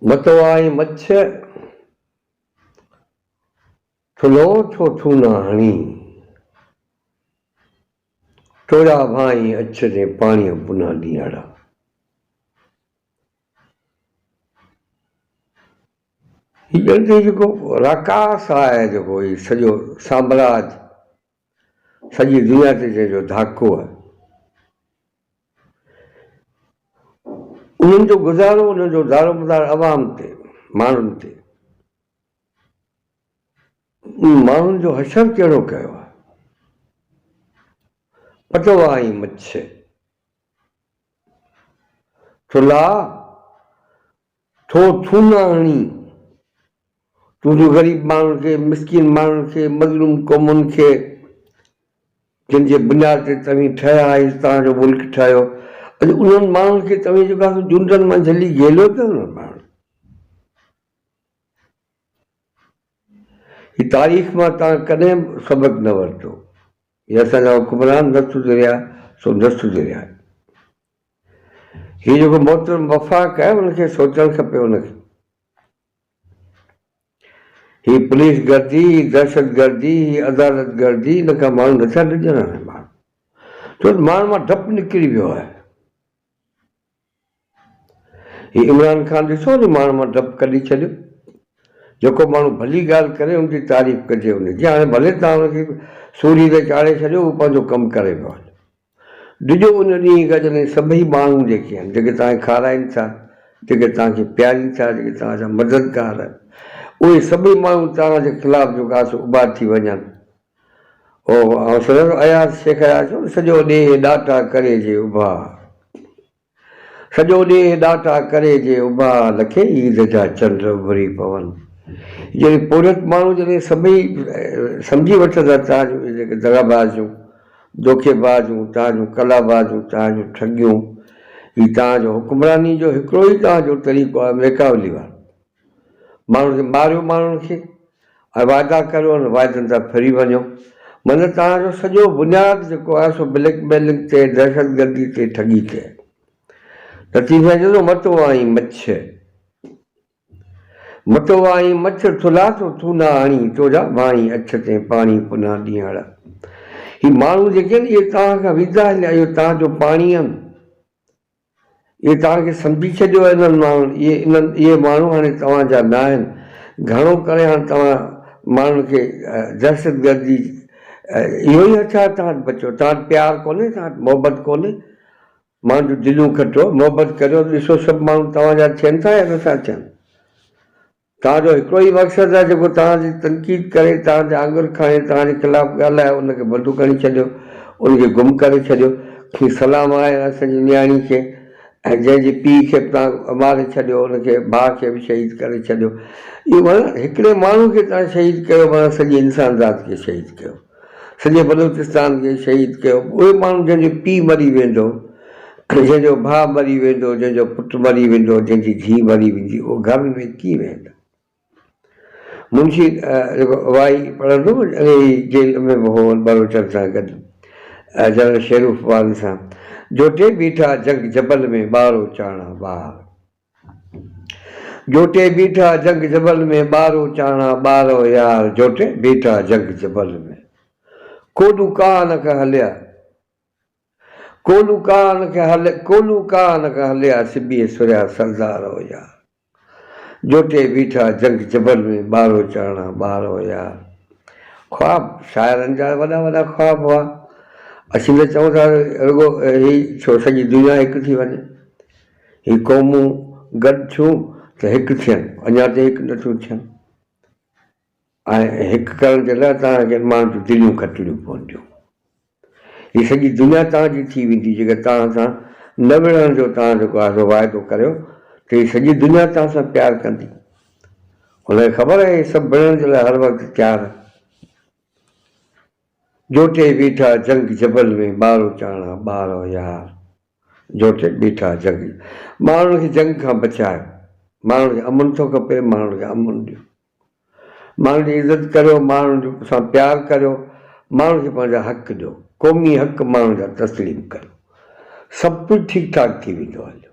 متو آئين مڇ، ٿلهو ڇو ٿونا هڻين؟ ٽوڙيا ڀانئين اڇ جي پاڻيء پنا ڏينهڙا. هي ڄڻ ته هي جيڪو راڪاس آهي جيڪو هي سڄو سامراج سڄي دنيا تي جنهن جو ڌاڪو آهي انهن جو گذارو انهن جو دارومدار عوام تي ماڻهن تي ماڻهن جو حشر ڪهڙو ڪيو آهي پٽو آهين مڇ ٿلها ٿو ٿونا هڻي تون جو غريب ماڻهن کي مسڪين ماڻهن کي مظلوم قومن کي جن جي بنياد تي توهين ٺهيا آهيو توهان جو ملڪ ٺهيو اڄ انهن ماڻهن کي توهين جيڪو آهي سو جهنڊن مان جهلي گهيليو پيا انهن ماڻهن هي تاريخ مان توهان ڪڏهن به سبق نه ورتو. هي اسان جا حڪمران نه سڌريا سو نه سڌريا. هي جيڪو محترم وفاق آهي ان کي سوچڻ کپي ان کي. هي پوليس گردي، هي دهشت گردي، هي عدالت گردي ان کان ماڻهو نٿا ڊڄن هاڻي ماڻهو. ڇو ته ماڻهن مان ڊپ نڪري ويو آهي. هي عمران خان ڏسو ني ماڻهن مان ڊپ ڪڍي ڇڏيو. جيڪو ماڻهو ڀلي ڳالهه ڪري ان جي تعريف ڪجي ان جي هاڻي ڀلي توهان ان کي سوري تي چاڙهي ڇڏيو هو پنهنجو ڪم ڪري پيو هلي. ڊڄو ان ڏينهن کان جڏهن سڀئي ماڻهو جيڪي آهن جيڪي توهان کي کارائين ٿا جيڪي توهان کي پيارين ٿا جيڪي توهان جا مددگار آهن اهي سڀئي ماڻهو توهان جي خلاف جيڪو آهي سو اڀا ٿي وڃن. او آئون سمجهان ٿو اياز شيخ اياز چيو نه سڄو ڏيهه ڏاٽا ڪري جي اڀا سڄو ڏيهه ڏاٽا ڪري جي اڀا لکين عيد جا چنڊ اڀري پون. جڏهن پورهيت ماڻهو جڏهن سڀئي سمجهي وٺندا توهان جون اهي جيڪي دغابازيون، دوکيبازيون، توهان جون قلابازيون، توهان جون ٺڳيون، هي توهان جو حڪمراني جو هڪڙو ئي توهان جو طريقو آهي ميڪاولي وارو. ماڻهن کي ماريو ماڻهن کي ۽ وعدا ڪريو انهن وعدن تان ڦري وڃو مطلب توهان جو سڄو بنياد جيڪو آهي سو بليڪ ميلنگ تي دهشتگردي تي ٺڳي تي آهي لطيف سائين چوي ٿو متو آهين مڇ متو آهين مڇ ٿلها ٿو ٿونا هڻي تو جا ڀاڻي اڇ تي پاڻي پنا ڏينهڙ هي ماڻهو جيڪي آهن اهي توهان کان ويندا هليا اهو توهان جو پاڻي آهن اهي توهان کي سمجهي ڇڏيو آهي انهن ماڻهن اهي انهن اهي ماڻهو هاڻي توهان جا نه آهن گهڻو ڪري هاڻي توهان ماڻهن کي دهشتگردي اهو ئي هٿيار توهان وٽ بچيو توهان وٽ پيار ڪونهي توهان وٽ محبت ڪونهي ماڻهن جون دليون کٽو محبت ڪريو ڏسو سڀ ماڻهو توهان جا ٿين ٿا يا نٿا ٿين. توهان جو هڪڙو ئي مقصد آهي جيڪو توهان جي تنقيد ڪري، توهان تي آڱر کڻي، توهان جي خلاف ڳالهائي ان کي بندوق هڻي ڇڏيو، ان کي گم ڪري ڇڏيو. سلام آهي اسان جي نياڻي کي ۽ جنهن جي پيء کي به توهان ماري ڇڏيو ان کي ڀاء کي به شهيد ڪري ڇڏيو. اهو معنيٰ هڪڙي ماڻهو کي توهان شهيد ڪيو معنيٰ سڄي انسانذات کي شهيد ڪيو. سڄي بلوچستان کي شهيد ڪيو. اهي ماڻهو جنهن جو پيء مري ويندو، جنهن جو ڀاء مري ويندو، جنهن جو پٽ مري ويندو، جنهن جي ڌيء مري ويندي، اهو گهر ۾ ڪيئن ويهندا؟ منشي جيڪو وائي پڙهندو هو، انهيء جيل ۾ به هو بلوچن سان گڏ، جنرل شيروف وارن سان. جوٽي بيٺا جنگ جبل ۾ ٻارو چاڻا ٻار. جوٽي بيٺا جنگ جبل ۾ ٻارو چاڻا ٻارو يار جوٽي بيٺا جنگ جبل ۾ ڪوڏو ڪان کي هليا ڪولو ڪان کي هل ڪولو ڪان کي هليا سبي سريا سردار او يار جوٽي بيٺا جنگ جبل ۾ ٻارو چاڻا ٻارو يار خواب شاعرن جا وڏا وڏا خواب هئا اسين ته چئون ٿا رڳو هي ڇو سڄي دنيا هڪ ٿي وڃي هي قومون گڏ ٿيون ته هڪ ٿين، اڃا تائين هڪ نه ٿيون ٿين ۽ هڪ ڪرڻ جي لاء توهان کي ماڻهن جون دليون کٽڻيون پونديون. هي سڄي دنيا توهان جي ٿي ويندي جيڪر توهان سان نه وڙهڻ جو توهان جيڪو آهي سو واعدو ڪريو ته هي سڄي دنيا توهان سان پيار ڪندي. هن کي خبر آهي هي سڀ وڙهڻ جي لاء هر وقت تيار آهن. جوٽي بيٺا جنگ جبل ۾ ٻارو چاڻا ٻارو يار. جوٽي بيٺا جنگ ماڻهن کي جنگ کان بچايو ماڻهن کي امن ٿو کپي ماڻهن کي امن ڏيو ماڻهن جي عزت ڪريو ماڻهن جو سان پيار ڪريو ماڻهن کي پنهنجا حق ڏيو قومي حق ماڻهن جا تسليم ڪريو سڀ ڪجهه ٺيڪ ٺاڪ ٿي ويندو هليو.